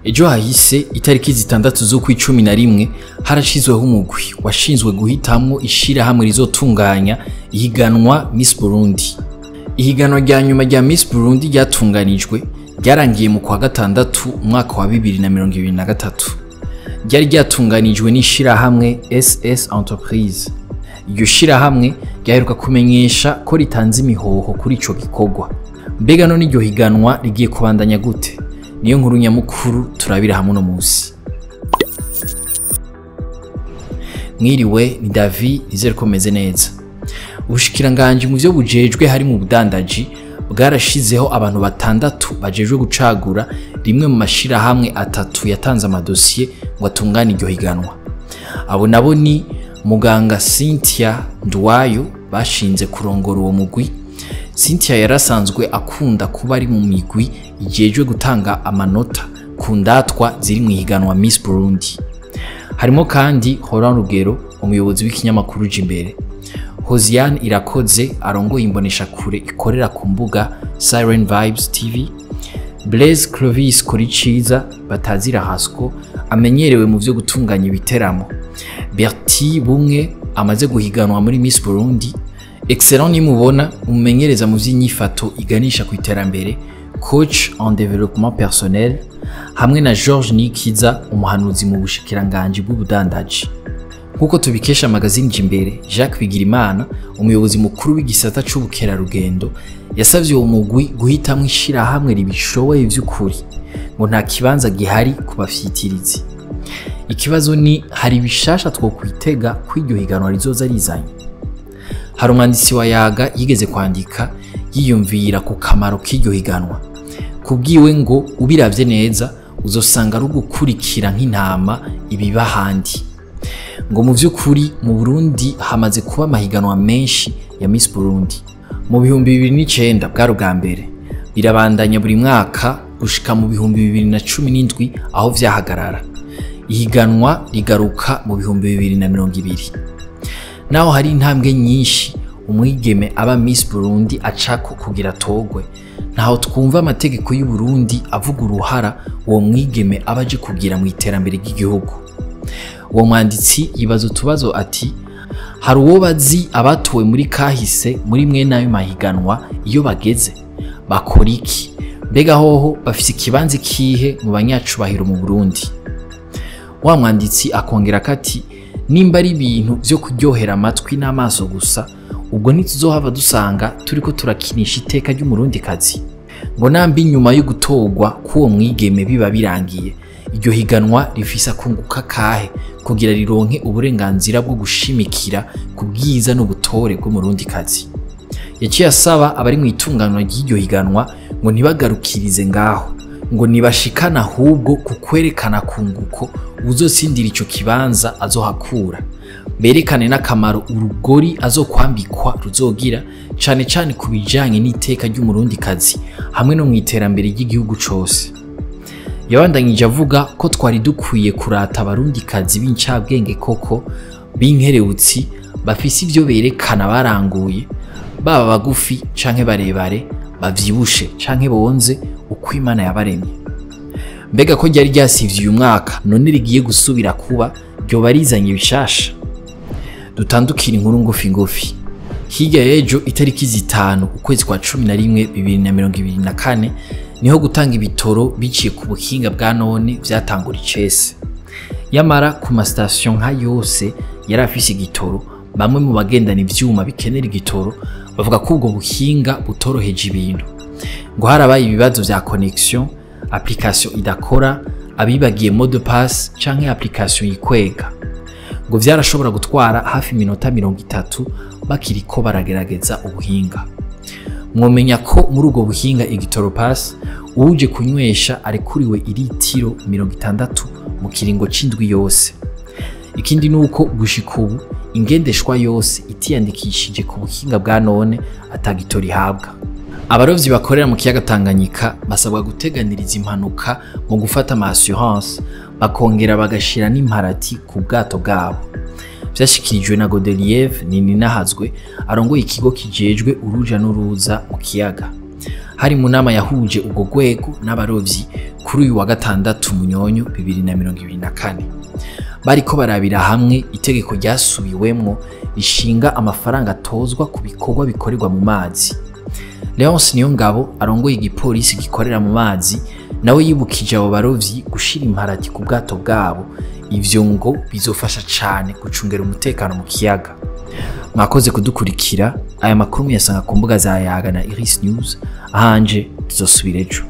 Ejo hahise itariki 6 z'ukwa 11 harashizweho umugwi washinzwe guhitamwo ishirahamwe rizotunganya ihiganwa Miss Burundi. Ihiganwa rya nyuma rya Miss Burundi ryatunganijwe ryarangiye mu kwa gatandatu umwaka wa 2023. Ryari ryatunganijwe n'ishirahamwe SS Entreprise. Iryo shirahamwe ryaheruka kumenyesha ko ritanze imihoho kuri ico gikorwa. Mbega none iryo higanwa rigiye kubandanya gute? Niyo nkuru nyamukuru turabira hamwe no musi. Mwiriwe, ni David, nizere ko meze neza. Ubushikiranganji mu vyo bujejwe hari mu budandaji bwarashizeho abantu 6 bajejwe gucagura rimwe mu mashirahamwe 3 yatanze amadosiye ngo atungane iryo higanwa. Abo nabo ni muganga Cynthia Nduwayo bashinze kurongora uwo mugwi. Cynthia yarasanzwe akunda kuba ari mu migwi ijejwe gutanga amanota ku ndatwa ziri mu ihiganwa Miss Burundi. Harimo kandi Horan Rugero, umuyobozi w'ikinyamakuru Jimbere, Hosiane Irakoze arongoye imbonesha kure ikorera ku mbuga Siren Vibes TV, Blaise Clovis Koriciza batazira Hasco amenyerewe mu vyo gutunganya ibiteramo, Bertie Bumwe amaze guhiganwa muri Miss Burundi, Excellent Nimubona umumenyereza mu vy'inyifato iganisha ku iterambere, coach en développement personnel, hamwe na George Nikiza umuhanuzi mu bushikiranganji bw'ubudandaji. Nkuko tubikesha magazine Jimbere, Jacques Bigirimana umuyobozi mukuru w'igisata c'ubukerarugendo yasavye uwo mugwi guhitamwo ishirahamwe ribishoboye vy'ukuri, ngo nta kibanza gihari ku bafyitirizi. Ikibazo ni hari bishasha twokwitega kw'iryo higanwa rizoza rizanye. Hari umwanditsi wa Yaga yigeze kwandika yiyumvira ku kamaro k'iryo higanwa. Kubwiwe ngo ubiravye neza uzosanga ari ugukurikira nk'intama ibiba ahandi. Ngo mu vy'ukuri mu Burundi hamaze kuba amahiganwa menshi ya Miss Burundi. Mu 2009 bwari ubwa mbere, birabandanya buri mwaka gushika mu 2017 aho vyahagarara. Ihiganwa rigaruka mu 2020. Naho hari intambwe nyinshi umwigeme aba Miss Burundi acako kugira togwe, ntaho twumva amategeko y'u Burundi avuga uruhara uwo mwigeme aba aje kugira mu iterambere ry'igihugu. Uwo mwanditsi yibaza utubazo ati: hari uwo bazi abatowe muri kahise muri mwe nayo mahiganwa iyo bageze bakora iki? Mbega hoho bafise ikibanza kihe mu banyacubahiro mu Burundi? Wa mwanditsi akongera kati: nimba ari ibintu vyo kuryohera amatwi n'amaso gusa, ubwo ntituzohava dusanga turiko turakinisha iteka ry'umurundikazi. Ngo nambi nyuma yo gutorwa k'uwo mwigeme biba birangiye, iryo higanwa rifise akunguka kahe kugira rironke uburenganzira bwo gushimikira ku bwiza n'ubutore bw'umurundikazi? Yaciye asaba abari mu itunganwa ry'iryo higanwa ngo ntibagarukirize ngaho, ngo nibashikana ahubwo ku kwerekana kunguko uzotsindira ico kibanza azohakura, berekane n'akamaro urugori azokwambikwa ruzogira, cane cane ku bijanye n'iteka ry'umurundikazi hamwe no mu iterambere ry'igihugu cose. Yabandanyije avuga ko twari dukwiye kurata abarundikazi b'incabwenge koko b'inkereutsi bafise ivyo berekana baranguye, baba bagufi canke barebare, bavyibushe canke bonze uko Imana yabaremye. Mbega ko ryari ryasivye uyu mwaka none rigiye gusubira kuba, ryoba rizanye ibishasha? Dutandukira inkuru ngufi ngufi. Hirya y'ejo itariki 5 ukwezi kwa 11 2024 niho gutanga ibitoro biciye ku buhinga bwa none vyatangura icese. Yamara ku ma station nka yose yari afise igitoro, bamwe mu bagendana ivyuma bikenera igitoro bavuga ko ubwo buhinga butoroheje ibintu. Ngo harabaye ibibazo vya connection, application idakora, abibagiye mot de passe canke application yikwega. Ngo vyarashobora gutwara hafi iminota 30 bakiriko baragerageza ubuhinga. Mwomenya ko muri ubwo buhinga igitoro pass uje kunywesha arekuriwe iritiro 60 mu kiringo c'indwi yose. Ikindi nuko gushika ubu ingendeshwa yose itiyandikishije ku buhinga bwa none atagitori ihabwa. Abarovyi bakorera mu kiyaga Tanganyika basabwa guteganiriza impanuka mu gufata ama assurance, bakongera bagashira n'imparati ku bwato bwabo. Vyashikirijwe na Godelieve Nininahazwe arongoye ikigo kijejwe uruja n'uruza mu kiyaga. Hari mu nama yahuje urwo rwego n'abarovyi kuri uyu wa gatandatu Munyonyo 2024. Bariko barabira hamwe itegeko ryasubiwemwo rishinga amafaranga atozwa ku bikorwa bikorerwa mu mazi. Leonce Niyongabo arongoye igipolisi gikorera mu mazi nawe yibukije abo barovyi gushira imparati ku bwato bwabo, ivyo ngo bizofasha cane gucungera umutekano mu kiyaga. Mwakoze kudukurikira, aya makuru muyasanga ku mbuga za Yaga na Iris News, ahanje tuzosubira ejo.